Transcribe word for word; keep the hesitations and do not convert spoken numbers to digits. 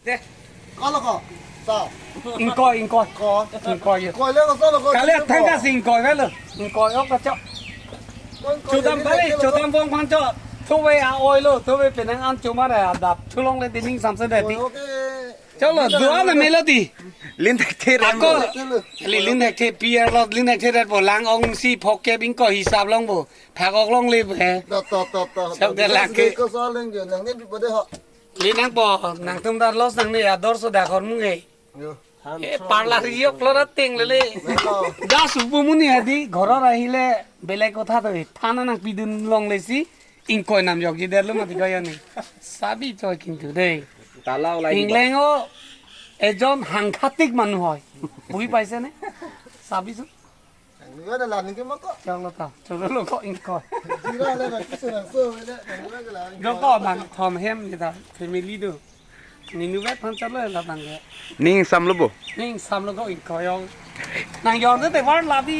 Deh. Kalo ko? Sa. Ingkoi, ingkoi. Ko. Ingkoi ya. Koi le ko sa lo ko. Kali athang ka si ingkoi kalo. Ingkoi ok kachok. Koi, koi, chodam kali, koi, chodam bong phan chok. Thuve a-oi lo, thuve penang an chomar adap thulongle dining samse deh ti. Koi, okay. Choklo, dua na melodi. Lin thekthe ram. Ako, lo. Li lin thekthe P R lo, lin thekthe rat bo lang ong si phokke bing ko hisap long bo. Phak ok longle he. To, to, to, to. Sab de lake. Ko sa leng je, nang ne bi pade ho. Li nangpo, nangtum dar los nang ne ador so dakhor mung he. Yo. E parlar yok lo ra ting lele. Yo. Das upu muni hadi, ghoror ahile, belek kotha to he. Thana nangpidun longle si, ingkoi nam yok ji der lo mati kaya ni. Sabi choi kintu dei. Tala ulai di. Ingleng o, ejon সাংঘাতিক মানুহ হয়. বুজি পাইছে নে? চাবিচোন। Nang nua da la ningke mako. Choklo ta, choklo ko ingkoi. Jira le ba kisu nang so le, nang nua ke la. Doko bang thom hem ni ta, family do. Ninu bet phan choklo la bang ke. Ning samlo bo. Ning samlo ko ingkoi ong. Nang yor te te var labi.